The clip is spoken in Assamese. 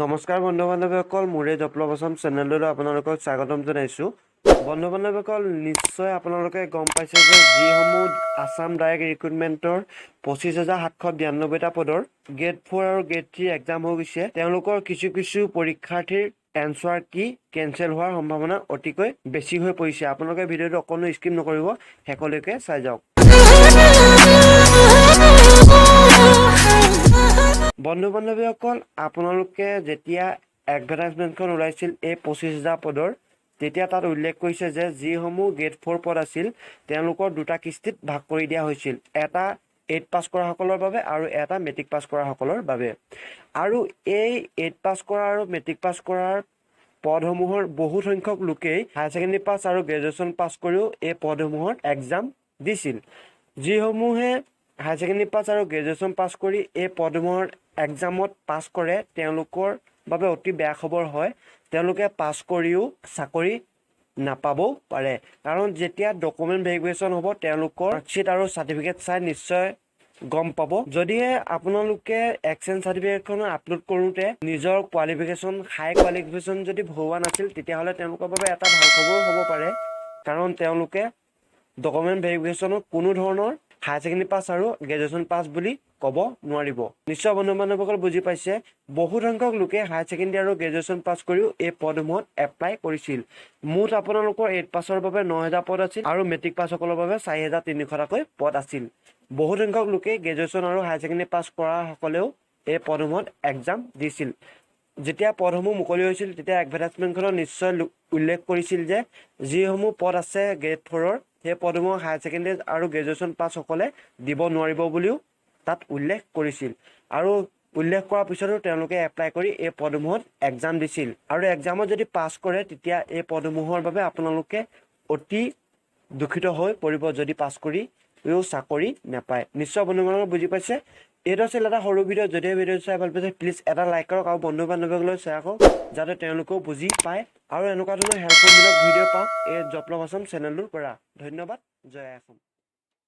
নমস্কাৰ বন্ধু বান্ধৱীসকল, মোৰে জব লাভ আছাম চেনেললৈ আপোনালোকক স্বাগতম জনাইছোঁ। বন্ধু বান্ধৱীসকল, নিশ্চয় আপোনালোকে গম পাইছে যে যিসমূহ আছাম ডাইৰেক্ট ৰিক্ৰুটমেণ্টৰ 25,792টা পদৰ গ্ৰেড 4 আৰু গ্ৰেড 3 এক্সাম হৈ গৈছে, তেওঁলোকৰ কিছু কিছু পৰীক্ষাৰ্থীৰ এনচাৰ কি কেঞ্চেল হোৱাৰ সম্ভাৱনা অতিকৈ বেছি হৈ পৰিছে। আপোনালোকে ভিডিঅ'টো অকণো স্কিপ নকৰিব, শেষলৈকে চাই যাওক। বন্ধু বান্ধৱীসকল, আপোনালোকে যেতিয়া এডভাৰটাইজমেণ্টখন ওলাইছিল এই 25,000 পদৰ, তেতিয়া তাত উল্লেখ কৰিছে যে যিসমূহ গ্ৰেড 4 পদ আছিল, তেওঁলোকৰ দুটা কিস্তিত ভাগ কৰি দিয়া হৈছিল, এটা এইট পাছ কৰাসকলৰ বাবে আৰু এটা মেট্ৰিক পাছ কৰাসকলৰ বাবে। আৰু এই এইট পাছ কৰা আৰু মেট্ৰিক পাছ কৰাৰ পদসমূহৰ বহুত সংখ্যক লোকেই হায়াৰ ছেকেণ্ডেৰী পাছ আৰু গ্ৰেজুৱেশ্যন পাছ কৰিও এই পদসমূহত এক্সাম দিছিল। যিসমূহে হায়াৰ ছেকেণ্ডেৰী পাছ আৰু গ্ৰেজুৱেশ্যন পাছ কৰি এই পদসমূহৰ এক্সামত পাছ কৰে, তেওঁলোকৰ বাবে অতি বেয়া খবৰ হয়। তেওঁলোকে পাছ কৰিও চাকৰি নাপাবও পাৰে। কাৰণ যেতিয়া ডকুমেণ্ট ভেৰিফিকেশ্যন হ'ব, তেওঁলোকৰ মাৰ্কশ্বিট আৰু চাৰ্টিফিকেট চাই নিশ্চয় গম পাব। যদিহে আপোনালোকে এক্সচেঞ্জ চাৰ্টিফিকেটখন আপলোড কৰোঁতে নিজৰ কোৱালিফিকেশ্যন, হাই কোৱালিফিকেশ্যন যদি ভৰোৱা নাছিল, তেতিয়াহ'লে তেওঁলোকৰ বাবে এটা ভাল খবৰো হ'ব পাৰে। কাৰণ তেওঁলোকে ডকুমেণ্ট ভেৰিফিকেশ্যনত কোনো ধৰণৰ হায়াৰ ছেকেণ্ডেৰী পাছ আৰু গ্ৰেজুৱেশ্যন পাছ বুলি ক'ব নোৱাৰিব। নিশ্চয় বন্ধু বান্ধৱীসকল বুজি পাইছে, বহুত সংখ্যক লোকে হায়াৰ ছেকেণ্ডেৰী আৰু গ্ৰেজুৱেশ্যন পাছ কৰিও এই পদসমূহত এপ্লাই কৰিছিল। মুঠ আপোনালোকৰ এইট পাছৰ বাবে 9000 পদ আছিল আৰু মেট্ৰিক পাছসকলৰ বাবে 4300টাকৈ পদ আছিল। বহুত সংখ্যক লোকে গ্ৰেজুৱেশ্যন আৰু হায়াৰ ছেকেণ্ডেৰী পাছ কৰাসকলেও এই পদসমূহত এক্সাম দিছিল। যেতিয়া পদসমূহ মুকলি হৈছিল, তেতিয়া এডভাৰটাইজমেণ্টখনত নিশ্চয় উল্লেখ কৰিছিল যে যিসমূহ পদ আছে গ্ৰেড 4ৰ, সেই পদসমূহ হায়াৰ ছেকেণ্ডেৰী আৰু গ্ৰেজুৱেশ্যন পাছসকলে দিব নোৱাৰিব বুলিও তাত উল্লেখ কৰিছিল। আৰু উল্লেখ কৰাৰ পিছতো তেওঁলোকে এপ্লাই কৰি এই পদসমূহত এক্সাম দিছিল। আৰু এক্সামত যদি পাছ কৰে, তেতিয়া এই পদসমূহৰ বাবে আপোনালোকে অতি দুখিত হৈ পৰিব যদি পাছ কৰিও চাকৰি নাপায়। নিশ্চয় বন্ধু বান্ধৱ বুজি পাইছে। এইটো আছিল এটা সৰু ভিডিঅ'। যদিহে ভিডিঅ'টো চাই ভাল পাইছে, প্লিজ এটা লাইক কৰক আৰু বন্ধু বান্ধৱীসকললৈ শ্বেয়াৰ কৰক, যাতে তেওঁলোকেও বুজি পায় আৰু এনেকুৱা ধৰণৰ হেল্পফুলমূলক ভিডিঅ' পাওক এই জব লাভ আছাম চেনেলটোৰ পৰা। ধন্যবাদ। জয় অসম।